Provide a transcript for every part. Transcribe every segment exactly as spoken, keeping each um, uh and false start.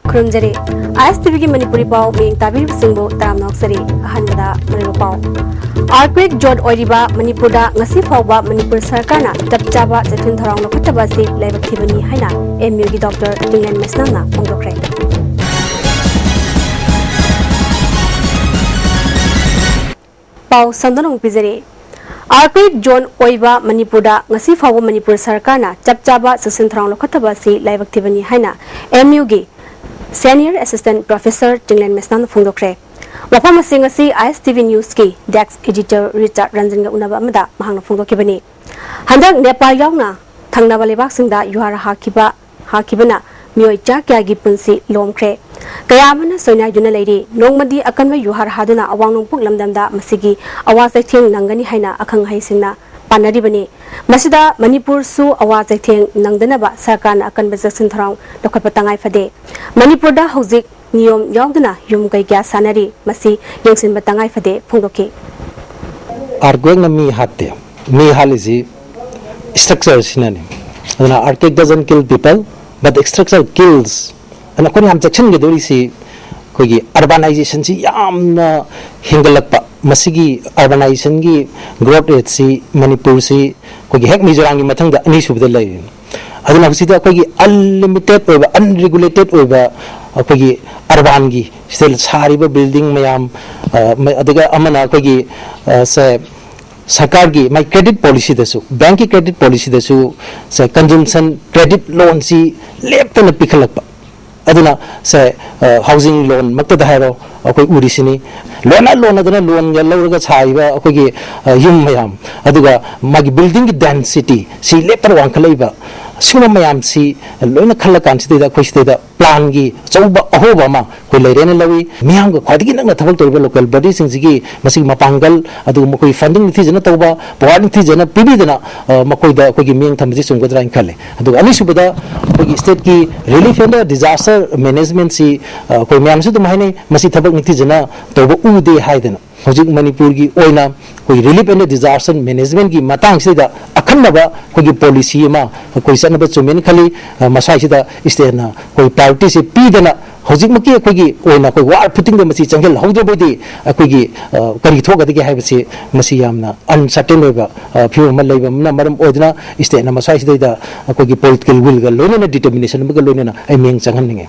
ꯈꯨꯔꯨꯝꯖꯔꯤ꯫ ꯑꯥꯏ ꯑꯦꯁ T ꯚꯤꯒꯤ ꯃꯅꯤꯄꯨꯔꯤ ꯄꯥꯎ ꯃꯤꯠꯌꯦꯡ ꯇꯥꯕꯤꯔꯤꯕꯁꯤꯡꯕꯨ ꯇꯔꯥꯝꯅ ꯑꯣꯛꯆꯔꯤ꯫ ꯑꯍꯥꯟꯕꯗ ꯃꯔꯨꯑꯣꯏꯕ ꯄꯥꯎ꯫ Earthquake zone ꯑꯣꯏꯔꯤꯕ ꯃꯅꯤꯄꯨꯔꯗ ꯉꯁꯤ ꯐꯥꯎꯕ ꯃꯅꯤꯄꯨꯔ ꯁꯔꯀꯥꯔꯅ ꯆꯞ ꯆꯥꯕ ꯆꯦꯛꯁꯤꯟ ꯊꯧꯔꯥꯡ ꯂꯧꯈꯠꯇꯕ ꯑꯁꯤ ꯂꯥꯏꯕꯛ ꯊꯤꯕꯅꯤ ꯍꯥꯏꯅ ꯑꯦꯝ ꯌꯨꯒꯤ ꯗꯣꯛꯇꯔ ꯇꯤꯡꯂꯦꯟ ꯃꯩꯁꯅꯥꯝꯅ ꯐꯣꯡꯗꯣꯛꯈ꯭ꯔꯦ꯫ ꯄꯥꯎ ꯁꯟꯗꯣꯛꯅ ꯑꯃꯨꯛ ꯄꯤꯖꯔꯤ꯫ Earthquake zone ꯑꯣꯏꯕ ꯃꯅꯤꯄꯨꯔꯗ ꯉꯁꯤ ꯐꯥꯎꯕ ꯃꯅꯤꯄꯨꯔ ꯁꯔꯀꯥꯔꯅ ꯆꯞ ꯆꯥꯕ ꯆꯦꯛꯁꯤꯟ ꯊꯧꯔꯥꯡ ꯂꯧꯈꯠꯇꯕ ꯑꯁꯤ ꯂꯥꯏꯕꯛ ꯊꯤꯕꯅꯤ ꯍꯥꯏꯅ ꯑꯦꯝ ꯌꯨꯒꯤ senior assistant professor ꯇꯤꯡꯂꯦꯟ ꯃꯩꯁꯅꯥꯝꯅ ꯐꯣꯡꯗꯣꯛꯈ꯭ꯔꯦ꯫ ꯋꯥꯐꯝ ꯑꯁꯤ ꯉꯁꯤ ꯑꯥꯏ ꯑꯦꯁ ꯇꯤ ꯚꯤ ꯅ꯭ꯌꯨꯁꯀꯤ desk editor ꯔꯤꯆꯥꯔꯗ ꯔꯟꯖꯟꯒ ꯎꯅꯕ ꯑꯃꯗ ꯃꯍꯥꯛꯅ ꯐꯣꯡꯗꯣꯛꯈꯤꯕꯅꯤ꯫ ꯍꯟꯗꯛ ꯅꯦꯄꯥꯜ ꯌꯥꯎꯅ ꯊꯪꯅꯕ ꯂꯩꯕꯥꯛꯁꯤꯡꯗ ꯌꯨꯍꯥꯔ ꯍꯥꯈꯤꯕ ꯍꯥꯈꯤꯕꯅ ꯃꯤꯑꯣꯏ ꯆꯥ ꯀꯌꯥꯒꯤ ꯄꯨꯟꯁꯤ ꯂꯣꯝꯈ꯭ꯔꯦ꯫ ꯀꯌꯥ ꯑꯃꯅ ꯁꯣꯏꯅꯥꯏꯗꯨꯅ ꯂꯩꯔꯤ꯫ ꯅꯣꯡꯃꯗꯤ ꯑꯀꯟꯕ ꯌꯨꯍꯥꯔ ꯍꯥꯗꯨꯅ ꯑꯋꯥꯡ ꯅꯣꯡꯄꯣꯛ ꯂꯝꯗꯝꯗ ꯃꯁꯤꯒꯤ ꯑꯋꯥ ꯆꯩꯊꯦꯡ ꯅꯪꯒꯅꯤ ꯍꯥꯏꯅ ꯑꯈꯪ ꯑꯍꯩꯁꯤꯡꯅ ꯄꯥꯅꯔꯤꯕꯅꯤ꯫ ꯃꯁꯤꯗ ꯃꯅꯤꯄꯨꯔꯁꯨ ꯑꯋꯥ ꯆꯩꯊꯦꯡ ꯅꯪꯗꯅꯕ ꯁꯔꯀꯥꯔꯅ ꯑꯀꯟꯕ ꯆꯦꯛꯁꯤꯟ ꯊꯧꯔꯥꯡ ꯂꯧꯈꯠꯄ ꯇꯉꯥꯏ ꯐꯗꯦ꯫ ꯃꯅꯤꯄꯨꯔꯗ ꯍꯧꯖꯤꯛ ꯅꯤꯌꯣꯝ ꯌꯥꯎꯗꯅ ꯌꯨꯝ ꯀꯩ ꯀꯌꯥ ꯁꯥꯟꯅꯔꯤ, ꯃꯁꯤ ꯌꯦꯡꯁꯤꯟꯕ ꯇꯉꯥꯏ ꯐꯗꯦ ꯐꯣꯡꯗꯣꯛꯈꯤ꯫ Earthquakeꯅ ꯃꯤ ꯍꯥꯠꯇꯦ꯫ ꯃꯤ ꯍꯥꯠꯂꯤꯁꯤ structureꯁꯤꯅꯅꯤ꯫ ꯑꯗꯨꯅ earthquake doesn't kill people, but structure kills꯫ ꯑꯗꯨꯅ ꯑꯩꯈꯣꯏꯅ ꯌꯥꯝ ꯆꯦꯛꯁꯤꯟꯒꯗꯧꯔꯤꯁꯤ ꯑꯩꯈꯣꯏꯒꯤ urbanizationꯁꯤ ꯌꯥꯝꯅ ꯍꯦꯟꯒꯠꯂꯛꯄ, ꯃꯁꯤꯒꯤ urbanizationꯒꯤ growth rateꯁꯤ ꯃꯅꯤꯄꯨꯔꯁꯤ ꯑꯩꯈꯣꯏꯒꯤ ꯍꯦꯛ ꯃꯤꯖꯣꯔꯥꯝꯒꯤ ꯃꯊꯪꯗ ꯑꯅꯤꯁꯨꯕꯗ ꯂꯩꯔꯤꯅꯤ꯫ ꯑꯗꯨꯅ ꯍꯧꯖꯤꯛꯇꯤ ꯑꯩꯈꯣꯏꯒꯤ unlimited ꯑꯣꯏꯕ, unregulated ꯑꯣꯏꯕ ꯑꯩꯈꯣꯏꯒꯤ urbanꯒꯤ ꯁꯤꯗ ꯁꯥꯔꯤꯕ building ꯃꯌꯥꯝ, ꯑ, ꯃ-, ꯑꯗꯨꯒ ꯑꯃꯅ ꯑꯩꯈꯣꯏꯒꯤ, ꯑ, ꯁꯦ, ꯁꯔꯀꯥꯔꯒꯤ ꯃꯥꯏ credit policyꯗꯁꯨ, bankꯀꯤ credit policyꯗꯁꯨ ꯁꯦ, consumption credit loanꯁꯤ ꯂꯦꯞꯇꯅ ꯄꯤꯈꯠꯂꯛꯄ꯫ ꯑꯗꯨꯅ ꯁꯦ, ꯑ, housing loan ꯃꯛꯇꯗ ꯍꯥꯏꯔꯣ, ꯑꯩꯈꯣꯏ ꯎꯔꯤꯁꯤꯅꯤ꯫ ꯂꯣꯟꯅ ꯂꯣꯟꯅꯗꯅ loanꯒ ꯂꯧꯔꯒ ꯁꯥꯔꯤꯕ ꯑꯩꯈꯣꯏꯒꯤ, ꯑ, ꯌꯨꯝ ꯃꯌꯥꯝ, ꯑꯗꯨꯒ ꯃꯥꯒꯤ buildingꯒꯤ density ꯁꯤ ꯂꯦꯞꯇꯅ ꯋꯥꯡꯈꯠꯂꯛꯏꯕ, ꯁꯤꯒꯨꯝꯕ ꯃꯌꯥꯝꯁꯤ ꯂꯣꯏꯅ ꯈꯜꯂ ꯀꯥꯟꯁꯤꯗꯩꯗ ꯑꯩꯈꯣꯏ ꯁꯤꯗꯩꯗ planꯒꯤ ꯑꯆꯧꯕ ꯑꯍꯣꯕ ꯑꯃ ꯑꯩꯈꯣꯏ ꯂꯩꯔꯦꯅ ꯂꯧꯏ꯫ ꯃꯤꯌꯥꯝꯒ ꯈ꯭ꯋꯥꯏꯗꯒꯤ ꯅꯛꯅ ꯊꯕꯛ ꯇꯧꯔꯤꯕ local bodyꯁꯤꯡꯁꯤꯒꯤ ꯃꯁꯤꯒꯤ ꯃꯄꯥꯡꯒꯜ, ꯑꯗꯨꯒ ꯃꯈꯣꯏꯒꯤ funding ꯅꯤꯡꯊꯤꯖꯅ ꯇꯧꯕ, power ꯅꯤꯡꯊꯤꯖꯅ ꯄꯤꯕꯤꯗꯅ, ꯑ, ꯃꯈꯣꯏꯗ ꯑꯩꯈꯣꯏꯒꯤ ꯃꯤꯠꯌꯦꯡ ꯊꯝꯕꯁꯤ ꯆꯨꯝꯒꯗ꯭ꯔꯥ ꯍꯥꯏꯅ ꯈꯜꯂꯤ꯫ ꯑꯗꯨꯒ ꯑꯅꯤꯁꯨꯕꯗ ꯑꯩꯈꯣꯏꯒꯤ stateꯀꯤ relief and disaster managementꯁꯤ, ꯑ, ꯑꯩꯈꯣꯏ ꯃꯌꯥꯝꯁꯨ ꯑꯗꯨꯝ ꯍꯥꯏꯅꯩ, ꯃꯁꯤ ꯊꯕꯛ ꯅꯤꯡꯊꯤꯖꯅ ꯇꯧꯕ ꯎꯗꯦ ꯍꯥꯏꯗꯅ꯫ ꯍꯧꯖꯤꯛ ꯃꯅꯤꯄꯨꯔꯒꯤ ꯑꯣꯏꯅ ꯑꯩꯈꯣꯏ relief and disaster management ꯀꯤ ꯃꯇꯥꯡꯁꯤꯗ ꯑꯈꯟꯅꯕ ꯑꯩꯈꯣꯏꯒꯤ policy ꯑꯃ ꯑꯩꯈꯣꯏ ꯆꯠꯅꯕ ꯆꯨꯝꯃꯦꯅ ꯈꯜꯂꯤ꯫ ꯑ, ꯃꯁ꯭ꯋꯥꯏꯁꯤꯗ state ꯅ ꯑꯩꯈꯣꯏ priority ꯁꯦ ꯄꯤꯗꯅ ꯍꯧꯖꯤꯛꯃꯛꯀꯤ ꯑꯩꯈꯣꯏꯒꯤ ꯑꯣꯏꯅ ꯑꯩꯈꯣꯏ war footing ꯗ ꯃꯁꯤ ꯆꯪꯁꯤꯜꯍꯧꯗ꯭ꯔꯕꯗꯤ ꯑꯩꯈꯣꯏꯒꯤ, ꯑ, ꯀꯔꯤ ꯊꯣꯛꯀꯗꯒꯦ ꯍꯥꯏꯕꯁꯤ ꯃꯁꯤ ꯌꯥꯝꯅ uncertain ꯑꯣꯏꯕ, ꯑ, ꯐꯤꯕꯝ ꯑꯃ ꯂꯩꯕ ꯑꯃꯅ ꯃꯔꯝ ꯑꯣꯏꯗꯨꯅ state ꯅ ꯃꯁ꯭ꯋꯥꯏꯁꯤꯗꯩꯗ ꯑꯩꯈꯣꯏꯒꯤ political will ꯒ ꯂꯣꯏꯅꯅ determination ꯑꯃꯒ ꯂꯣꯏꯅꯅ ꯑꯩ ꯃꯤꯠꯌꯦꯡ ꯆꯪꯍꯟꯅꯤꯡꯉꯤ꯫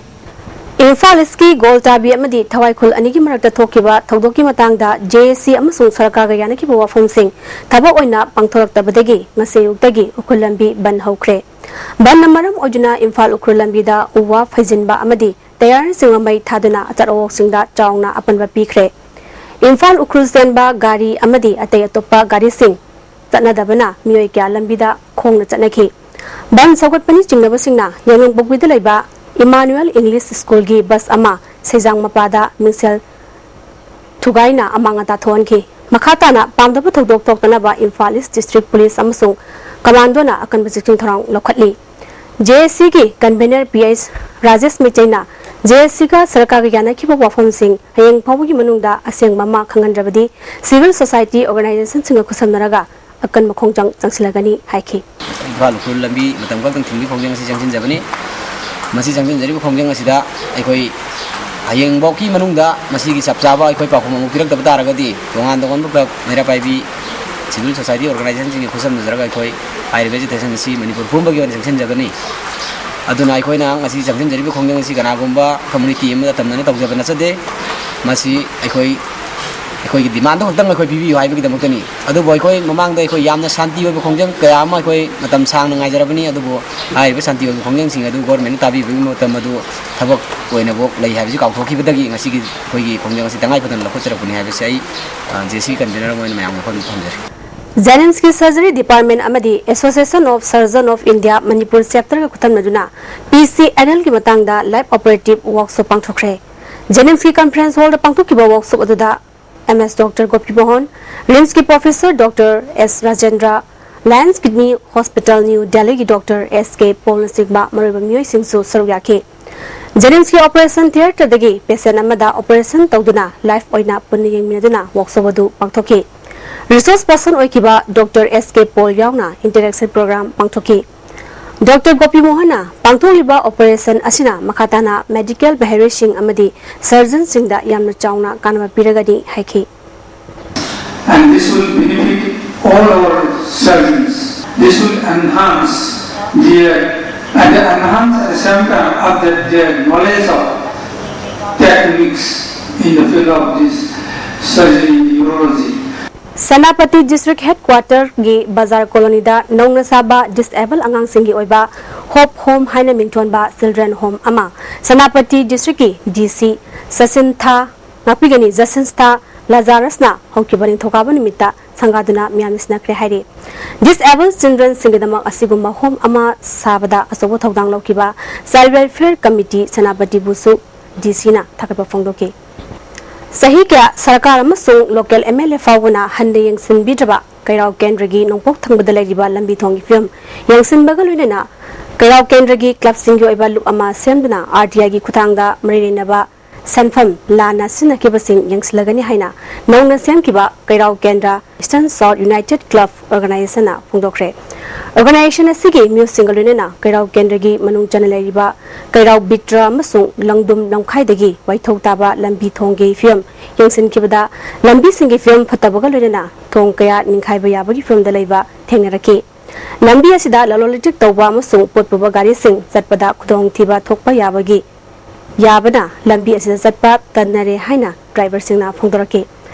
ꯏꯝꯐꯥꯜ ꯏꯁꯀꯤ ꯒꯣꯜꯇꯥꯕꯤ ꯑꯃꯗꯤ ꯊꯋꯥꯏꯈꯨꯜ ꯑꯅꯤꯒꯤ ꯃꯔꯛꯇ ꯊꯣꯛꯈꯤꯕ ꯊꯧꯗꯣꯛꯀꯤ ꯃꯇꯥꯡꯗ ꯖꯦ ꯑꯦ ꯁꯤ ꯑꯃꯁꯨꯡ ꯁꯔꯀꯥꯔꯒ ꯌꯥꯅꯈꯤꯕ ꯋꯥꯐꯝꯁꯤꯡ ꯊꯕꯛ ꯑꯣꯏꯅ ꯄꯥꯡꯊꯣꯔꯛꯇꯕꯗꯒꯤ ꯉꯁꯤ ꯑꯌꯨꯛꯇꯒꯤ ꯎꯈ꯭ꯔꯨꯜ ꯂꯝꯕꯤ ꯕꯟ ꯍꯧꯈ꯭ꯔꯦ꯫ ꯕꯟꯅ ꯃꯔꯝ ꯑꯣꯏꯗꯨꯅ ꯏꯝꯐꯥꯜ ꯎꯈ꯭ꯔꯨꯜ ꯂꯝꯕꯤꯗ ꯎ ꯋꯥ ꯐꯩꯖꯤꯟꯕ ꯑꯃꯗꯤ ꯇꯌꯥꯔꯅꯆꯤꯡꯕ ꯃꯩ ꯊꯥꯗꯨꯅ ꯑꯆꯠ ꯑꯋꯣꯛꯁꯤꯡꯗ ꯆꯥꯎꯅ ꯑꯄꯟꯕ ꯄꯤꯈ꯭ꯔꯦ꯫ ꯏꯝꯐꯥꯜ ꯎꯈ꯭ꯔꯨꯜ ꯆꯦꯟꯕ ꯒꯥꯔꯤ ꯑꯃꯗꯤ ꯑꯇꯩ ꯑꯇꯣꯞꯄ ꯒꯥꯔꯤꯁꯤꯡ ꯆꯠꯅꯗꯕꯅ ꯃꯤꯑꯣꯏ ꯀꯌꯥ ꯂꯝꯕꯤꯗ ꯈꯣꯡꯅ ꯆꯠꯅꯈꯤ꯫ ꯕꯟ ꯁꯧꯒꯠꯄꯅꯤ ꯆꯤꯡꯅꯕꯁꯤꯡꯅ ꯌꯥꯏꯉꯪꯄꯣꯛꯄꯤꯗ ꯂꯩꯕ ꯏꯃꯥꯅꯨꯑꯦꯜ ꯏꯪꯂꯤꯁ ꯁ꯭ꯀꯨꯜꯒꯤ ꯕꯁ ꯑꯃ ꯁꯩꯖꯥꯡ ꯃꯄꯥꯗ ꯃꯤꯡꯁꯦꯜ ꯊꯨꯒꯥꯏꯅ ꯑꯃꯥꯡ ꯑꯇꯥ ꯊꯣꯛꯍꯟꯈꯤ꯫ ꯃꯈꯥ ꯇꯥꯅ ꯄꯥꯝꯗꯕ ꯊꯧꯗꯣꯛ ꯊꯣꯛꯇꯅꯕ ꯏꯝꯐꯥꯜ ꯏꯁ ꯗꯤꯁꯇ꯭ꯔꯤꯛ ꯄꯨꯂꯤꯁ ꯑꯃꯁꯨꯡ ꯀꯃꯥꯟꯗꯣꯅ ꯑꯀꯟꯕ ꯆꯦꯛꯁꯤꯟ ꯊꯧꯔꯥꯡ ꯂꯧꯈꯠꯂꯤ꯫ ꯖꯦ ꯑꯦ ꯁꯤꯒꯤ convener ꯄꯤ ꯑꯩꯆ ꯔꯥꯖꯦꯁ ꯃꯩꯇꯩꯅ ꯖꯦ ꯑꯦ ꯁꯤꯒ ꯁꯔꯀꯥꯔꯒ ꯌꯥꯅꯈꯤꯕ ꯋꯥꯐꯝꯁꯤꯡ ꯍꯌꯦꯡ ꯐꯥꯎꯕꯒꯤ ꯃꯅꯨꯡꯗ ꯑꯁꯦꯡꯕ ꯑꯃ ꯈꯪꯍꯟꯗ꯭ꯔꯕꯗꯤ civil society organization ꯁꯤꯡꯒ ꯈꯨꯠꯁꯝꯅꯔꯒ ꯑꯀꯟꯕ ꯈꯣꯡꯖꯪ ꯆꯪꯁꯤꯜꯂꯒꯅꯤ ꯍꯥꯏꯈꯤ꯫ ꯏꯝꯐꯥꯜ ꯎꯈ꯭ꯔꯨꯜ ꯂꯝꯕꯤ ꯃꯇꯝ ꯈꯛꯇꯪ ꯊꯤꯡꯕꯒꯤ ꯈꯣꯡꯖꯪ ꯑꯁꯤ ꯆꯪꯁꯤꯟꯖꯕꯅꯤ꯫ ꯃꯁꯤ ꯆꯪꯁꯤꯟꯖꯔꯤꯕ ꯈꯣꯡꯖꯪ ꯑꯁꯤꯗ ꯑꯩꯈꯣꯏ ꯍꯌꯦꯡꯐꯥꯎꯒꯤ ꯃꯅꯨꯡꯗ ꯃꯁꯤꯒꯤ ꯆꯞ ꯆꯥꯕ ꯑꯩꯈꯣꯏ ꯄꯥꯎꯈꯨꯝ ꯑꯃꯨꯛ ꯄꯤꯔꯛꯇꯕ ꯇꯥꯔꯒꯗꯤ ꯇꯣꯉꯥꯟ ꯇꯣꯉꯥꯟꯕ ꯀ꯭ꯂꯕ, ꯃꯩꯔꯥ ꯄꯥꯏꯕꯤ, civil society organization ꯁꯤꯡꯒ ꯈꯨꯠꯁꯝꯅꯗ꯭ꯔꯒ ꯑꯩꯈꯣꯏ ꯍꯥꯏꯔꯤꯕ agitation ꯑꯁꯤ ꯃꯅꯤꯄꯨꯔ ꯄꯨꯝꯕꯒꯤ ꯑꯣꯏꯅ ꯆꯪꯁꯤꯟꯖꯒꯅꯤ꯫ ꯑꯗꯨꯅ ꯑꯩꯈꯣꯏꯅ ꯉꯁꯤ ꯆꯪꯁꯤꯟꯖꯔꯤꯕ ꯈꯣꯡꯖꯪ ꯑꯁꯤ ꯀꯅꯥꯒꯨꯝꯕ community ꯑꯃꯗ ꯇꯝꯅꯅ ꯇꯧꯖꯕ ꯅꯠꯆꯗꯦ꯫ ꯃꯁꯤ ꯑꯩꯈꯣꯏ, ꯑꯩꯈꯣꯏꯒꯤ demand ꯈꯛꯇꯪ ꯑꯩꯈꯣꯏ ꯄꯤꯕꯤꯌꯨ ꯍꯥꯏꯕꯒꯤꯗꯃꯛꯇꯅꯤ꯫ ꯑꯗꯨꯕꯨ ꯑꯩꯈꯣꯏ ꯃꯃꯥꯡꯗ ꯑꯩꯈꯣꯏ ꯌꯥꯝꯅ ꯁꯥꯟꯇꯤ ꯑꯣꯏꯕ ꯈꯣꯡꯖꯪ ꯀꯌꯥ ꯑꯃ ꯑꯩꯈꯣꯏ ꯃꯇꯝ ꯁꯥꯡꯅ ꯉꯥꯏꯖꯔꯕꯅꯤ꯫ ꯑꯗꯨꯕꯨ ꯍꯥꯏꯔꯤꯕ ꯁꯥꯟꯇꯤ ꯑꯣꯏꯕ ꯈꯣꯡꯖꯪꯁꯤꯡ ꯑꯗꯨ government ꯅ ꯇꯥꯕꯤꯕꯒꯤ ꯃꯇꯝ ꯑꯗꯨ ꯊꯕꯛ ꯑꯣꯏꯅꯕꯨ ꯂꯩ ꯍꯥꯏꯕꯁꯤ ꯀꯥꯎꯊꯣꯛꯈꯤꯕꯗꯒꯤ ꯉꯁꯤꯒꯤ ꯑꯩꯈꯣꯏꯒꯤ ꯈꯣꯡꯖꯪ ꯑꯁꯤ ꯇꯉꯥꯏ ꯐꯗꯅ ꯂꯧꯈꯠꯆꯔꯛꯄꯅꯤ ꯍꯥꯏꯕꯁꯤ ꯑꯩ, ꯑ, ꯖꯦ ꯑꯦ ꯁꯤ convener ꯑꯃ ꯑꯣꯏꯅ ꯃꯌꯥꯝꯒꯤ ꯃꯐꯝꯗ ꯊꯝꯖꯔꯤ꯫ JNIMS ꯀꯤ surgery department ꯑꯃꯗꯤ Association of Surgeon of India Manipur chapter ꯒ ꯈꯨꯠꯊꯝꯅꯗꯨꯅ P C N L ꯒꯤ ꯃꯇꯥꯡꯗ live operative workshop ꯄꯥꯡꯊꯣꯛꯈ꯭ꯔꯦ꯫ JNIMS ꯀꯤ conference hall ꯗ ꯄꯥꯡꯊꯣꯛꯈꯤꯕ workshop ꯑꯗꯨꯗ M S Doctor ꯒꯣꯄꯤ ꯃꯣꯍꯟ, RIMS ꯀꯤ professor Doctor S Rajendra, Lions Kidney Hospital New Delhi ꯒꯤ Doctor S K ꯄꯣꯜꯅꯆꯤꯡꯕ ꯃꯔꯨꯑꯣꯏꯕ ꯃꯤꯑꯣꯏꯁꯤꯡꯁꯨ ꯁꯔꯨꯛ ꯌꯥꯈꯤ꯫ ꯖꯦꯅꯤꯝꯁꯀꯤ ꯑꯣꯄꯔꯦꯁꯟ ꯊꯤꯌꯦꯇꯔꯗꯒꯤ ꯄꯦꯁꯦꯟ ꯑꯃꯗ ꯑꯣꯄꯔꯦꯁꯟ ꯇꯧꯗꯨꯅ ꯂꯥꯏꯐ ꯑꯣꯏꯅ ꯄꯨꯟꯅ ꯌꯦꯡꯃꯤꯟꯅꯗꯨꯅ ꯋꯥꯛꯁꯣꯞ ꯑꯗꯨ ꯄꯥꯡꯊꯣꯛꯈꯤ꯫ ꯔꯤꯁꯣꯔꯁ ꯄꯔꯁꯟ ꯑꯣꯏꯈꯤꯕ ꯗꯣꯛꯇꯔ ꯑꯦꯁ ꯀꯦ ꯄꯣꯜ ꯌꯥꯎꯅ ꯏꯟꯇꯔꯦꯛꯁꯟ ꯄ꯭ꯔꯣꯒ꯭ꯔꯥꯝ ꯄꯥꯡꯊꯣꯛꯈꯤ꯫ ꯗꯣꯛꯇꯔ ꯒꯣꯄꯤ ꯃꯣꯍꯟꯅ ꯄꯥꯡꯊꯣꯛꯂꯤꯕ ꯑꯣꯄꯔꯦꯁꯟ ꯑꯁꯤꯅ ꯃꯈꯥ ꯇꯥꯅ ꯃꯦꯗꯤꯀꯦꯜ ꯃꯍꯩꯔꯣꯏꯁꯤꯡ ꯑꯃꯗꯤ ꯁꯔꯖꯟꯁꯤꯡꯗ ꯌꯥꯝꯅ ꯆꯥꯎꯅ ꯀꯥꯟꯅꯕ ꯄꯤꯔꯒꯅꯤ ꯍꯥꯏꯈꯤ꯫ And this will benefit all our surgeons. This will enhance their and enhance at the same time of that their knowledge of techniques in the field of this surgery and urology. Senapati district ꯍꯦꯗꯀ꯭ꯋꯥꯇꯔꯒꯤ ꯕꯖꯥꯔ ꯀꯣꯂꯣꯅꯤꯗ ꯅꯧꯅ ꯁꯥꯕ disable ꯑꯉꯥꯡꯁꯤꯡꯒꯤ ꯑꯣꯏꯕ ꯍꯣꯞ home ꯍꯥꯏꯅ ꯃꯤꯡꯊꯣꯟꯕ children home ꯑꯃ ꯁꯦꯅꯥꯄꯇꯤ ꯗꯤꯁꯇ꯭ꯔꯤꯛꯀꯤ ꯗꯤ ꯁꯤ ꯁꯆꯤꯟꯊꯥ ꯉꯥꯛꯄꯤꯒꯅꯤ ꯖꯁꯤꯟꯁꯇꯥ ꯂꯥꯖꯥꯔꯁꯅ ꯍꯧꯈꯤꯕ ꯅꯤꯡꯊꯧꯀꯥꯕ ꯅꯨꯃꯤꯠꯇ ꯁꯪꯒꯥꯗꯨꯅ ꯃꯤꯌꯥꯝꯅ ꯁꯤꯟꯅꯈ꯭ꯔꯦ ꯍꯥꯏꯔꯤ꯫ ꯗꯤꯁꯑꯦꯕꯜ ꯆꯤꯜꯗ꯭ꯔꯦꯟꯁꯤꯡꯒꯤꯗꯃꯛ ꯑꯁꯤꯒꯨꯝꯕ ꯍꯣꯝ ꯑꯃ ꯁꯥꯕꯗ ꯑꯆꯧꯕ ꯊꯧꯗꯥꯡ ꯂꯧꯈꯤꯕ ꯆꯥꯏꯜ ꯋꯦꯜꯐꯤꯌꯔ ꯀꯃꯤꯇꯤ ꯁꯦꯅꯥꯄꯇꯤꯕꯨꯁꯨ ꯗꯤ ꯁꯤꯅ ꯊꯥꯒꯠꯄ ꯐꯣꯡꯗꯣꯛꯈꯤ꯫ ꯆꯍꯤ ꯀꯌꯥ ꯁꯔꯀꯥꯔ ꯑꯃꯁꯨꯡ ꯂꯣꯀꯦꯜ ꯑꯦꯝ ꯑꯦꯜ ꯑꯦ ꯐꯥꯎꯕꯅ ꯍꯟꯅ ꯌꯦꯡꯁꯤꯟꯕꯤꯗ꯭ꯔꯕ ꯀꯩꯔꯥꯎ ꯀꯦꯟꯗ꯭ꯔꯒꯤ ꯅꯣꯡꯄꯣꯛ ꯊꯪꯕꯗ ꯂꯩꯔꯤꯕ ꯂꯝꯕꯤ ꯊꯣꯡꯒꯤ ꯐꯤꯕꯝ ꯌꯦꯡꯁꯤꯟꯕꯒ ꯂꯣꯏꯅꯅ ꯀꯩꯔꯥꯎ ꯀꯦꯟꯗ꯭ꯔꯒꯤ ꯀ꯭ꯂꯕꯁꯤꯡꯒꯤ ꯑꯣꯏꯕ ꯂꯨꯞ ꯑꯃ ꯁꯦꯝꯗꯨꯅ ꯑꯥꯔ ꯇꯤ ꯑꯥꯏꯒꯤ ꯈꯨꯠꯊꯥꯡꯗ ꯃꯔꯤ ꯂꯩꯅꯕ ꯁꯦꯟꯐꯝ ꯂꯥꯟꯅ ꯁꯤꯖꯤꯟꯅꯈꯤꯕꯁꯤꯡ ꯌꯦꯡꯁꯤꯜꯂꯒꯅꯤ ꯍꯥꯏꯅ ꯅꯧꯅ ꯁꯦꯝꯈꯤꯕ Keirao Kendra eastern south united club ꯑꯣꯔꯒꯅꯥꯏꯖꯦꯁꯟꯅ ꯐꯣꯡꯗꯣꯛꯈ꯭ꯔꯦ꯫ ꯑꯣꯔꯒꯅꯥꯏꯖꯦꯁꯟ ꯑꯁꯤꯒꯤ ꯃꯤꯑꯣꯏꯁꯤꯡꯒ ꯂꯣꯏꯅꯅ ꯀꯩꯔꯥꯎ ꯀꯦꯟꯗ꯭ꯔꯒꯤ ꯃꯅꯨꯡ ꯆꯟꯅ ꯂꯩꯔꯤꯕ ꯀꯩꯔꯥꯎ ꯕꯤꯇ꯭ꯔ ꯑꯃꯁꯨꯡ ꯂꯪꯗꯨꯝ ꯂꯝꯈꯥꯏꯗꯒꯤ ꯋꯥꯏꯊꯧ ꯇꯥꯕ ꯂꯝꯕꯤ ꯊꯣꯡꯒꯤ ꯐꯤꯕꯝ ꯌꯦꯡꯁꯤꯟꯈꯤꯕꯗ ꯂꯝꯕꯤꯁꯤꯡꯒꯤ ꯐꯤꯕꯝ ꯐꯠꯇꯕꯒ ꯂꯣꯏꯅꯅ ꯊꯣꯡ ꯀꯌꯥ ꯅꯤꯡꯈꯥꯏꯕ ꯌꯥꯕꯒꯤ ꯐꯤꯕꯝꯗ ꯂꯩꯕ ꯊꯦꯡꯅꯔꯛꯈꯤ꯫ ꯂꯝꯕꯤ ꯑꯁꯤꯗ ꯂꯂꯣꯟ ꯏꯇꯤꯛ ꯇꯧꯕ ꯑꯃꯁꯨꯡ ꯄꯣꯠ ꯄꯨꯕ ꯒꯥꯔꯤꯁꯤꯡ ꯆꯠꯄꯗ ꯈꯨꯗꯣꯡꯊꯤꯕ ꯊꯣꯛꯄ ꯌꯥꯕꯒꯤ ꯌꯥꯕꯅ ꯂꯝꯕꯤ ꯑꯁꯤꯗ ꯆꯠꯄ ꯇꯟꯅꯔꯦ ꯍꯥꯏꯅ ꯗ꯭ꯔꯥꯏꯚꯔꯁꯤꯡꯅ ꯐꯣꯡꯗꯣꯔꯛꯈꯤ꯫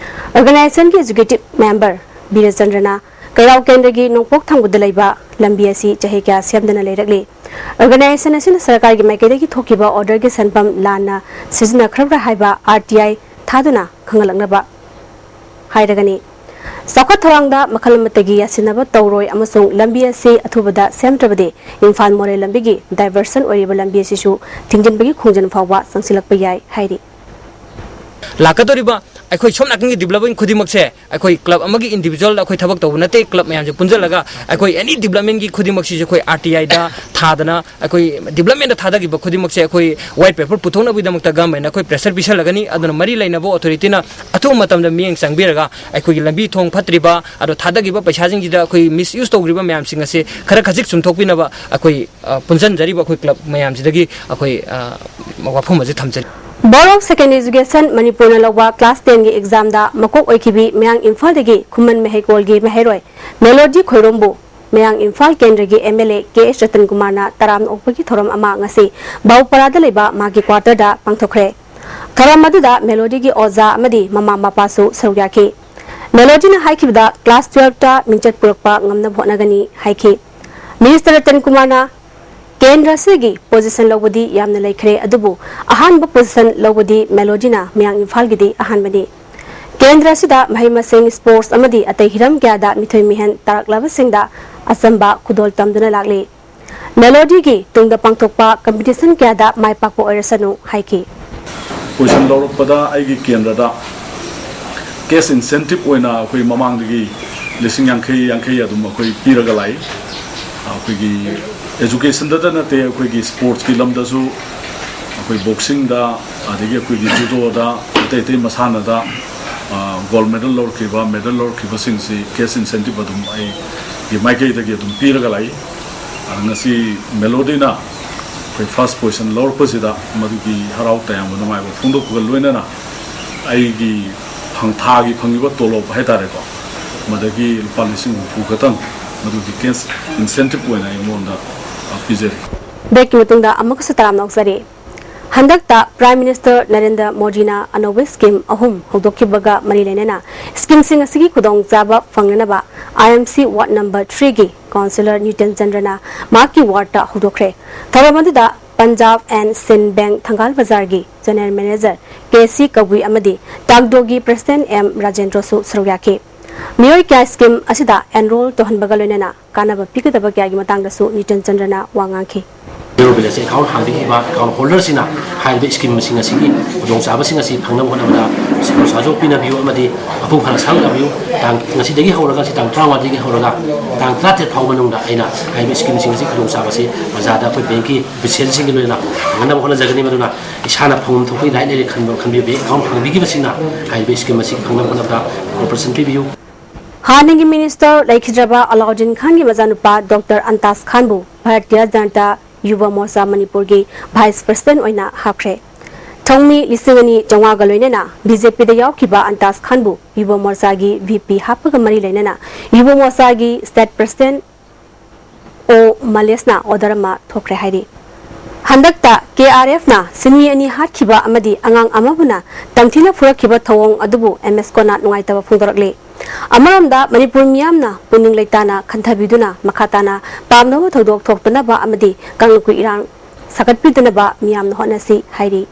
ꯑꯣꯔꯒꯅꯥꯏꯖꯦꯁꯟꯒꯤ ꯑꯦꯛꯖꯤꯀ꯭ꯌꯨꯇꯤꯚ ꯃꯦꯝꯕꯔ ꯕꯤꯔꯆꯟꯗ꯭ꯔꯅ ꯀꯩꯔꯥꯎ ꯀꯦꯟꯗ꯭ꯔꯒꯤ ꯅꯣꯡꯄꯣꯛ ꯊꯪꯕꯗ ꯂꯩꯕ ꯂꯝꯕꯤ ꯑꯁꯤ ꯆꯍꯤ ꯀꯌꯥ ꯁꯦꯝꯗꯅ ꯂꯩꯔꯛꯂꯤ꯫ ꯑꯣꯔꯒꯅꯥꯏꯖꯦꯁꯟ ꯑꯁꯤꯅ ꯁꯔꯀꯥꯔꯒꯤ ꯃꯥꯏꯀꯩꯗꯒꯤ ꯊꯣꯛꯈꯤꯕ ꯑꯣꯔꯗꯔꯒꯤ ꯁꯦꯟꯐꯝ ꯂꯥꯟꯅ ꯁꯤꯖꯤꯟꯅꯈ꯭ꯔꯕ꯭ꯔꯥ ꯍꯥꯏꯕ ꯑꯥꯔ ꯇꯤ ꯑꯥꯏ ꯊꯥꯗꯨꯅ ꯈꯪꯍꯜꯂꯛꯅꯕ ꯍꯥꯏꯔꯒꯅꯤ꯫ ꯆꯥꯎꯈꯠ ꯊꯧꯔꯥꯡꯗ ꯃꯈꯜ ꯑꯃꯠꯇꯒꯤ ꯌꯥꯁꯤꯟꯅꯕ ꯇꯧꯔꯣꯏ ꯑꯃꯁꯨꯡ ꯂꯝꯕꯤ ꯑꯁꯤ ꯑꯊꯨꯕꯗ ꯁꯦꯝꯗ꯭ꯔꯕꯗꯤ ꯏꯝꯐꯥꯜ ꯃꯣꯔꯦ ꯂꯝꯕꯤꯒꯤ ꯗꯥꯏꯚꯔꯁꯟ ꯑꯣꯏꯔꯤꯕ ꯂꯝꯕꯤ ꯑꯁꯤꯁꯨ ꯊꯤꯡꯖꯤꯟꯕꯒꯤ ꯈꯣꯡꯖꯪ ꯐꯥꯎꯕ ꯆꯪꯁꯤꯜꯂꯛꯄ ꯌꯥꯏ ꯍꯥꯏꯔꯤ꯫ ꯂꯥꯛꯀꯗꯧꯔꯤꯕ ꯑꯩꯈꯣꯏ ꯁꯣꯝ ꯅꯥꯀꯟꯒꯤ ꯗꯤꯕ꯭ꯂꯞꯃꯦꯟ ꯈꯨꯗꯤꯡꯃꯛꯁꯦ ꯑꯩꯈꯣꯏ ꯀ꯭ꯂꯕ ꯑꯃꯒꯤ ꯏꯟꯗꯤꯕꯤꯖꯨꯋꯦꯜ ꯑꯩꯈꯣꯏ ꯊꯕꯛ ꯇꯧꯕ ꯅꯠꯇꯦ꯫ ꯀ꯭ꯂꯕ ꯃꯌꯥꯝꯁꯦ ꯄꯨꯟꯁꯤꯜꯂꯒ ꯑꯩꯈꯣꯏ ꯑꯦꯅꯤ ꯗꯤꯕ꯭ꯂꯞꯃꯦꯟꯒꯤ ꯈꯨꯗꯤꯡꯃꯛꯁꯤꯁꯨ ꯑꯩꯈꯣꯏ ꯑꯥꯔ ꯇꯤ ꯑꯥꯏꯗ ꯊꯥꯗꯅ ꯑꯩꯈꯣꯏ ꯗꯤꯕ꯭ꯂꯞꯃꯦꯟꯗ ꯊꯥꯗꯈꯤꯕ ꯈꯨꯗꯤꯡꯃꯛꯁꯦ ꯑꯩꯈꯣꯏ ꯋꯥꯏꯠ ꯄꯦꯄꯔ ꯄꯨꯊꯣꯛꯅꯕꯒꯤꯗꯃꯛꯇ ꯒꯃꯦꯟꯅ ꯑꯩꯈꯣꯏ ꯄ꯭ꯔꯦꯁꯔ ꯄꯤꯁꯜꯂꯒꯅꯤ꯫ ꯑꯗꯨꯅ ꯃꯔꯤ ꯂꯩꯅꯕ ꯑꯣꯊꯣꯔꯤꯇꯤꯅ ꯑꯊꯨꯕ ꯃꯇꯝꯗ ꯃꯤꯠꯌꯦꯡ ꯆꯪꯕꯤꯔꯒ ꯑꯩꯈꯣꯏꯒꯤ ꯂꯝꯕꯤ ꯊꯣꯡ ꯐꯠꯇ꯭ꯔꯤꯕ ꯑꯗꯣ ꯊꯥꯗꯈꯤꯕ ꯄꯩꯁꯥꯁꯤꯡꯁꯤꯗ ꯑꯩꯈꯣꯏ ꯃꯤꯁꯌꯨꯁ ꯇꯧꯈ꯭ꯔꯤꯕ ꯃꯌꯥꯝꯁꯤꯡ ꯑꯁꯦ ꯈꯔ ꯈꯖꯤꯛ ꯆꯨꯝꯊꯣꯛꯄꯤꯅꯕ ꯑꯩꯈꯣꯏ ꯑ, ꯄꯨꯟꯁꯤꯟꯖꯔꯤꯕ ꯑꯩꯈꯣꯏ ꯀ꯭ꯂꯕ ꯃꯌꯥꯝꯁꯤꯗꯒꯤ ꯑꯩꯈꯣꯏ ꯑ, ꯋꯥꯐꯝ ꯑꯁꯤ ꯊꯝꯖꯔꯤ꯫ Board of Secondary Education ꯃꯅꯤꯄꯨꯔꯅ ꯂꯧꯕ class ten ꯒꯤ exam ꯗ ꯃꯀꯣꯛ ꯑꯣꯏꯈꯤꯕꯤ ꯃꯌꯥꯡ ꯏꯝꯐꯥꯜꯗꯒꯤ ꯈꯨꯃꯟ ꯃꯍꯩꯀꯣꯜꯒꯤ ꯃꯍꯩꯔꯣꯏ ꯃꯦꯂꯣꯗꯤ ꯈꯣꯏꯔꯣꯝꯕꯨ ꯃꯌꯥꯡ ꯏꯝꯐꯥꯜ ꯀꯦꯟꯗ꯭ꯔꯒꯤ M L A ꯀꯦ ꯑꯦꯁ ꯔꯇꯟ ꯀꯨꯃꯥꯔꯅ ꯇꯔꯥꯝꯅ ꯑꯣꯛꯄꯒꯤ ꯊꯧꯔꯝ ꯑꯃ ꯉꯁꯤ ꯕꯥꯎꯄꯔꯥꯗ ꯂꯩꯕ ꯃꯥꯒꯤ quarter ꯗ ꯄꯥꯡꯊꯣꯛꯈ꯭ꯔꯦ꯫ ꯊꯧꯔꯝ ꯑꯗꯨꯗ ꯃꯦꯂꯣꯗꯤꯒꯤ ꯑꯣꯖꯥ ꯑꯃꯗꯤ ꯃꯃꯥ ꯃꯄꯥꯁꯨ ꯁꯔꯨꯛ ꯌꯥꯈꯤ꯫ ꯃꯦꯂꯣꯗꯤꯅ ꯍꯥꯏꯈꯤꯕꯗ class twelve ꯇ ꯃꯤꯡꯆꯠ ꯄꯨꯔꯛꯄ ꯉꯝꯅꯕ ꯍꯣꯠꯅꯒꯅꯤ ꯍꯥꯏꯈꯤ꯫ ꯃꯤꯅꯤꯁꯇꯔ ꯔꯇꯟ ꯀꯨꯃꯥꯔꯅ ꯀꯦꯟꯗ꯭ꯔ ꯑꯁꯤꯒꯤ position ꯂꯧꯕꯗꯤ ꯌꯥꯝꯅ ꯂꯩꯈ꯭ꯔꯦ, ꯑꯗꯨꯕꯨ ꯑꯍꯥꯟꯕ position ꯂꯧꯕꯗꯤ ꯃꯦꯂꯣꯗꯤꯅ ꯃꯌꯥꯡ ꯏꯝꯐꯥꯜꯒꯤꯗꯤ ꯑꯍꯥꯟꯕꯅꯤ꯫ ꯀꯦꯟꯗ꯭ꯔ ꯑꯁꯤꯗ ꯃꯍꯩ ꯃꯁꯤꯡ, sports ꯑꯃꯗꯤ ꯑꯇꯩ ꯍꯤꯔꯝ ꯀꯌꯥꯗ ꯃꯤꯊꯣꯏ ꯃꯤꯍꯦꯟ ꯇꯥꯔꯛꯂꯕꯁꯤꯡꯗ ꯑꯆꯝꯕ ꯈꯨꯗꯣꯜ ꯇꯝꯗꯨꯅ ꯂꯥꯛꯂꯤ꯫ ꯃꯦꯂꯣꯗꯤꯒꯤ ꯇꯨꯡꯗ ꯄꯥꯡꯊꯣꯛꯄ competition ꯀꯌꯥꯗ ꯃꯥꯏ ꯄꯥꯛꯄ ꯑꯣꯏꯔꯁꯅꯨ ꯍꯥꯏꯈꯤ꯫ Position ꯂꯧꯔꯛꯄꯗ ꯑꯩꯒꯤ ꯀꯦꯟꯗ꯭ꯔꯗ cash incentive ꯑꯣꯏꯅ ꯑꯩꯈꯣꯏ ꯃꯃꯥꯡꯗꯒꯤ ꯂꯤꯁꯤꯡ ꯌꯥꯡꯈꯩ, ꯌꯥꯡꯈꯩ ꯑꯗꯨꯝ ꯑꯩꯈꯣꯏ ꯄꯤꯔꯒ ꯂꯥꯛꯏ꯫ ꯑꯩꯈꯣꯏꯒꯤ education ꯗꯇ ꯅꯠꯇꯦ, ꯑꯩꯈꯣꯏꯒꯤ sports ꯀꯤ ꯂꯝꯗꯁꯨ ꯑꯩꯈꯣꯏ boxing ꯗ, ꯑꯗꯒꯤ ꯑꯩꯈꯣꯏꯒꯤ judo ꯗ, ꯑꯇꯩ ꯑꯇꯩ ꯃꯁꯥꯟꯅꯗ, ꯑ, gold medal ꯂꯧꯔꯛꯈꯤꯕ, medal ꯂꯧꯔꯛꯈꯤꯕꯁꯤꯡꯁꯤ cash incentive ꯑꯗꯨꯝ ꯑꯩꯒꯤ ꯃꯥꯏꯀꯩꯗꯒꯤ ꯑꯗꯨꯝ ꯄꯤꯔꯒ ꯂꯥꯛꯏ꯫ ꯑ, ꯉꯁꯤ ꯃꯦꯂꯣꯗꯤꯅ ꯑꯩꯈꯣꯏ first position ꯂꯧꯔꯛꯄꯁꯤꯗ ꯃꯗꯨꯒꯤ ꯍꯔꯥꯎ ꯇꯌꯥꯝꯕ ꯅꯨꯡꯉꯥꯏꯕ ꯐꯣꯡꯗꯣꯛꯄꯒ ꯂꯣꯏꯅꯅ ꯑꯩꯒꯤ ꯐꯪ-, ꯊꯥꯒꯤ ꯐꯪꯉꯤꯕ ꯇꯣꯂꯣꯞ ꯍꯥꯏꯇꯥꯔꯦꯀꯣ, ꯃꯗꯒꯤ ꯂꯨꯄꯥ ꯂꯤꯁꯤꯡ ꯍꯨꯝꯐꯨ ꯈꯛꯇꯪ ꯃꯗꯨꯒꯤ cash incentive ꯑꯣꯏꯅ ꯑꯩꯉꯣꯟꯗ, ꯑ, ꯄꯤꯖꯔꯤ꯫ Break ꯀꯤ ꯃꯇꯨꯡꯗ ꯑꯃꯨꯛꯀꯁꯨ ꯇꯔꯥꯝꯅ ꯑꯣꯛꯆꯔꯤ꯫ ꯍꯟꯗꯛꯇ Prime Minister ꯅꯔꯦꯟꯗ꯭ꯔ ꯃꯣꯗꯤꯅ ꯑꯅꯧꯕ scheme ꯑꯍꯨꯝ ꯍꯧꯗꯣꯛꯈꯤꯕꯒ ꯃꯔꯤ ꯂꯩꯅꯅ scheme ꯁꯤꯡ ꯑꯁꯤꯒꯤ ꯈꯨꯗꯣꯡꯆꯥꯕ ꯐꯪꯅꯅꯕ I M C ward number three ꯒꯤ councillor ꯅ꯭ꯌꯨꯇꯟ ꯆꯟꯗ꯭ꯔꯅ ꯃꯍꯥꯛꯀꯤ ward ꯇ ꯍꯧꯗꯣꯛꯈ꯭ꯔꯦ꯫ ꯊꯧꯔꯝ ꯑꯗꯨꯗ Punjab and Sind Bank ꯊꯪꯒꯥꯜ ꯕꯖꯥꯔꯒꯤ general manager ꯀꯦ ꯁꯤ ꯀꯕꯨꯏ ꯑꯃꯗꯤ ꯇꯥꯛꯗꯣꯒꯤ president ꯑꯦꯝ ꯔꯥꯖꯦꯟꯗ꯭ꯔꯁꯨ ꯁꯔꯨꯛ ꯌꯥꯈꯤ꯫ ꯃꯤꯑꯣꯏ ꯀꯌꯥ scheme ꯑꯁꯤꯗ enroll ꯇꯧꯍꯟꯕꯒ ꯂꯣꯏꯅꯅ ꯀꯥꯟꯅꯕ ꯄꯤꯒꯗꯕ ꯀꯌꯥꯒꯤ ꯃꯇꯥꯡꯗꯁꯨ ꯅ꯭ꯌꯨꯇꯟ ꯆꯟꯗ꯭ꯔꯅ ꯋꯥ ꯉꯥꯡꯈꯤ꯫ ꯖꯦꯔꯣ ꯕꯦꯂꯦꯟꯁꯇ ꯑꯦꯀꯥꯎꯟ ꯍꯥꯡꯕꯤꯈꯤꯕ ꯑꯦꯀꯥꯎꯟ ꯍꯣꯜꯗꯔꯁꯤꯡꯅ ꯍꯥꯏꯔꯤꯕ ꯁ꯭ꯀꯤꯝꯁꯤꯡ ꯑꯁꯤꯒꯤ ꯈꯨꯗꯣꯡꯆꯥꯕꯁꯤꯡ ꯑꯁꯤ ꯐꯪꯅꯕ ꯍꯣꯠꯅꯕꯗ ꯁꯦꯜ ꯁꯥꯖꯧ ꯄꯤꯅꯕꯤꯌꯨ ꯑꯃꯗꯤ ꯃꯄꯨꯡ ꯐꯥꯅ ꯁꯔꯨꯛ ꯌꯥꯕꯤꯌꯨ꯫ ꯇꯥꯡ, ꯉꯁꯤꯗꯒꯤ ꯍꯧꯔꯒ ꯉꯁꯤ ꯇꯥꯡ ꯇꯔꯥꯃꯉꯥꯗꯒꯤ ꯍꯧꯔꯒ ꯇꯥꯡ ꯇꯔꯥꯇꯔꯦꯠ ꯐꯥꯎꯕ ꯃꯅꯨꯡꯗ ꯑꯩꯅ ꯍꯥꯏꯔꯤꯕ ꯁ꯭ꯀꯤꯝꯁꯤꯡ ꯑꯁꯤ ꯈꯨꯗꯣꯡꯆꯥꯕ ꯑꯁꯤ ꯕꯖꯥꯔꯗ ꯑꯩꯈꯣꯏ ꯕꯦꯡꯀꯤ ꯑꯣꯐꯤꯁꯤꯌꯦꯜꯁꯤꯡꯒ ꯂꯣꯏꯅꯅ ꯐꯪꯍꯟꯅꯕ ꯍꯣꯠꯅꯖꯒꯅꯤ꯫ ꯃꯗꯨꯅ ꯏꯁꯥꯅ ꯐꯪꯐꯝ ꯊꯣꯛꯄꯒꯤ ꯂꯥꯏꯔꯤꯛ ꯂꯩꯔꯦ ꯈꯟꯕ ꯈꯟꯕꯤꯌꯨ, ꯕꯦꯡ ꯑꯦꯀꯥꯎꯟ ꯍꯥꯡꯕꯤꯈꯤꯕꯁꯤꯡꯅ ꯍꯥꯏꯔꯤꯕ ꯁ꯭ꯀꯤꯝ ꯑꯁꯤ ꯐꯪꯅꯕ ꯍꯣꯠꯅꯕꯗ ꯀꯣꯑꯣꯄꯔꯦꯁꯟ ꯄꯤꯕꯤꯌꯨ꯫ ꯍꯥꯟꯅꯒꯤ ꯃꯤꯅꯤꯁꯇꯔ ꯂꯩꯈꯤꯗ꯭ꯔꯕ ꯑꯂꯥꯎꯗꯤꯟ ꯈꯥꯟꯒꯤ ꯃꯆꯥꯅꯨꯄꯥ ꯗꯣꯛꯇꯔ ꯑꯟꯇꯥꯖ ꯈꯥꯟꯕꯨ ꯚꯥꯔꯇꯤꯌ ꯖꯅꯇꯥ ꯌꯨꯕ ꯃꯣꯔꯆꯥ ꯃꯅꯤꯄꯨꯔꯒꯤ ꯚꯥꯏꯁ ꯄ꯭ꯔꯁꯤꯗꯦꯟꯠ ꯑꯣꯏꯅ ꯍꯥꯞꯈ꯭ꯔꯦ꯫ ꯊꯧꯃꯤ ꯂꯤꯁꯤꯡ ꯑꯅꯤ ꯆꯥꯝꯃꯉꯥꯒ ꯂꯣꯏꯅꯅ ꯕꯤ ꯖꯦ ꯄꯤꯗ ꯌꯥꯎꯈꯤꯕ ꯑꯟꯇꯥꯖ ꯈꯥꯟꯕꯨ ꯌꯨꯕ ꯃꯣꯔꯆꯥꯒꯤ ꯚꯤ ꯄꯤ ꯍꯥꯞꯄꯒ ꯃꯔꯤ ꯂꯩꯅꯅ ꯌꯨꯕ ꯃꯣꯔꯆꯥꯒꯤ ꯁ꯭ꯇꯦꯠ ꯄ꯭ꯔꯁꯤꯗꯦꯟꯠ ꯑꯣ ꯃꯂꯦꯁꯅ ꯑꯣꯔꯗꯔ ꯑꯃ ꯊꯣꯛꯈ꯭ꯔꯦ ꯍꯥꯏꯔꯤ꯫ ꯍꯟꯗꯛꯇ ꯀꯦ ꯑꯥꯔ ꯑꯦꯐꯅ ꯁꯤꯟꯃꯤ ꯑꯅꯤ ꯍꯥꯠꯈꯤꯕ ꯑꯃꯗꯤ ꯑꯉꯥꯡ ꯑꯃꯕꯨꯅ ꯇꯝꯊꯤꯅ ꯐꯨꯔꯛꯈꯤꯕ ꯊꯧꯑꯣꯡ ꯑꯗꯨꯕꯨ ꯑꯦꯝ ꯑꯦꯁ ꯀꯣꯅ ꯅꯨꯡꯉꯥꯏꯇꯕ ꯐꯣꯡꯗꯣꯔꯛꯂꯤ꯫ ꯑꯃꯔꯣꯝꯗ ꯃꯅꯤꯄꯨꯔ ꯃꯤꯌꯥꯝꯅ ꯄꯨꯛꯅꯤꯡ ꯂꯩꯇꯥꯅ ꯈꯟꯊꯕꯤꯗꯨꯅ ꯃꯈꯥ ꯇꯥꯅ ꯄꯥꯝꯅꯕ ꯊꯧꯗꯣꯛ ꯊꯣꯛꯇꯅꯕ ꯑꯃꯗꯤ ꯀꯥꯡꯂꯨꯞꯀꯤ ꯏꯔꯥꯡ ꯁꯥꯒꯠꯄꯤꯗꯅꯕ ꯃꯤꯌꯥꯝꯅ ꯍꯣꯠꯅꯁꯤ ꯍꯥꯏꯔꯤ꯫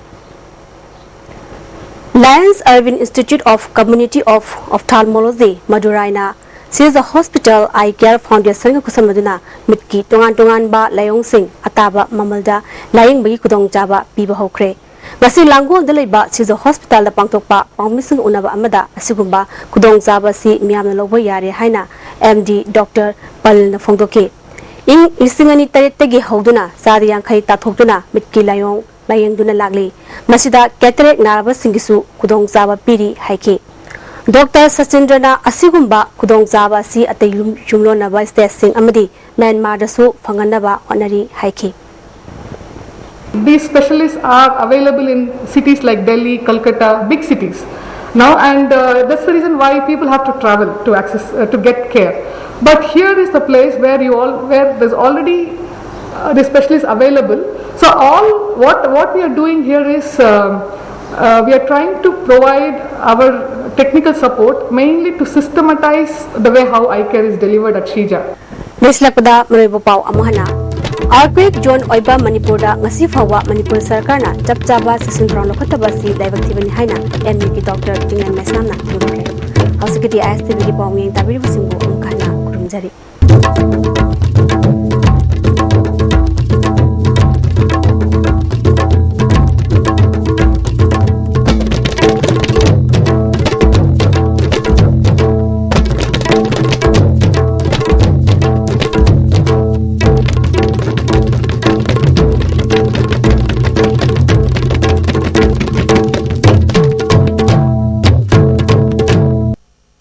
Lions Aravind Institute of Community of Ophthalmology, ꯃꯗꯨꯔꯥꯏꯅ ꯁꯤꯖ ꯍꯣꯁꯄꯤꯇꯥꯜ ꯑꯥꯏ ꯀꯦꯌꯔ ꯐꯥꯎꯟꯗꯦꯁꯟꯒ ꯈꯨꯠꯁꯝꯅꯗꯨꯅ ꯃꯤꯠꯀꯤ ꯇꯣꯉꯥꯟ ꯇꯣꯉꯥꯟꯕ ꯂꯥꯏꯑꯣꯡꯁꯤꯡ ꯑꯇꯥꯕ ꯃꯃꯜꯗ ꯂꯥꯌꯦꯡꯕꯒꯤ ꯈꯨꯗꯣꯡꯆꯥꯕ ꯄꯤꯕ ꯍꯧꯈ꯭ꯔꯦ꯫ ꯉꯁꯤ ꯂꯥꯡꯒꯣꯜꯗ ꯂꯩꯕ ꯁꯤꯖ ꯍꯣꯁꯄꯤꯇꯥꯜꯗ ꯄꯥꯡꯊꯣꯛꯄ ꯄꯥꯎꯃꯤꯁꯤꯡ ꯎꯅꯕ ꯑꯃꯗ ꯑꯁꯤꯒꯨꯝꯕ ꯈꯨꯗꯣꯡꯆꯥꯕ ꯑꯁꯤ ꯃꯤꯌꯥꯝꯅ ꯂꯧꯕ ꯌꯥꯔꯦ ꯍꯥꯏꯅ ꯑꯦꯝ ꯗꯤ ꯗꯣꯛꯇꯔ ꯄꯜꯅ ꯐꯣꯡꯗꯣꯛꯈꯤ꯫ ꯏꯪ ꯂꯤꯁꯤꯡ ꯑꯅꯤ ꯇꯔꯦꯠꯇꯒꯤ ꯍꯧꯗꯨꯅ ꯆꯥꯗ ꯌꯥꯡꯈꯩ ꯇꯥꯊꯣꯛꯇꯨꯅ ꯃꯤꯠꯀꯤ ꯂꯥꯏꯑꯣꯡ ꯂꯥꯌꯦꯡꯗꯨꯅ ꯂꯥꯛꯂꯤ꯫ ꯃꯁꯤꯗ ꯀꯦꯇꯔꯦꯛ ꯅꯥꯔꯕꯁꯤꯡꯒꯤꯁꯨ ꯈꯨꯗꯣꯡꯆꯥꯕ ꯄꯤꯔꯤ ꯍꯥꯏꯈꯤ꯫ ꯗꯣꯛꯇꯔ ꯁꯆꯤꯟꯗ꯭ꯔꯅ ꯑꯁꯤꯒꯨꯝꯕ ꯈꯨꯗꯣꯡꯆꯥꯕ ꯑꯁꯤ ꯑꯇꯩ ꯌꯨꯝ-, ꯌꯨꯝꯂꯣꯟꯅꯕ ꯁ꯭ꯇꯦꯠꯁꯤꯡ ꯑꯃꯗꯤ ꯃ꯭ꯌꯥꯟꯃꯥꯔꯗꯁꯨ ꯐꯪꯍꯟꯅꯕ ꯍꯣꯠꯅꯔꯤ ꯍꯥꯏꯈꯤ꯫ These specialists are available in cities like Delhi, Calcutta, big cities. Now, and uh, that's the reason why people have to travel to access, uh, to get care. But here is the place where you all, where there's already uh, the specialists available. So all what what we are doing here is, um, uh, we are trying to provide our technical support mainly to systematize the way how eye care is delivered at Shija. ꯂꯣꯏꯁꯤꯜꯂꯛꯄꯗ ꯃꯔꯨꯑꯣꯏꯕ ꯄꯥꯎ ꯑꯃꯨꯛ ꯍꯟꯅ꯫ Earthquake zone ꯑꯣꯏꯕ ꯃꯅꯤꯄꯨꯔꯗ ꯉꯁꯤ ꯐꯥꯎꯕ ꯃꯅꯤꯄꯨꯔ ꯁꯔꯀꯥꯔꯅ ꯆꯞ ꯆꯥꯕ ꯆꯦꯛꯁꯤꯟ ꯊꯧꯔꯥꯡ ꯂꯧꯈꯠꯇꯕ ꯑꯁꯤ ꯂꯥꯏꯕꯛ ꯊꯤꯕꯅꯤ ꯍꯥꯏꯅ ꯑꯦꯝ ꯌꯨꯒꯤ ꯗꯣꯛꯇꯔ ꯆꯤꯡꯂꯦꯟ ꯃꯩꯁꯅꯥꯝꯅ ꯐꯣꯡꯗꯣꯛꯈ꯭ꯔꯦ꯫ ꯍꯧꯖꯤꯛꯀꯤꯗꯤ ꯑꯥꯏ ꯑꯦꯁ ꯇꯤ ꯚꯤꯒꯤ ꯄꯥꯎ ꯃꯤꯠꯌꯦꯡ ꯇꯥꯕꯤꯔꯤꯕꯁꯤꯡꯕꯨ ꯑꯃꯨꯛ ꯍꯟꯅ ꯈꯨꯔꯨꯝꯖꯔꯤ꯫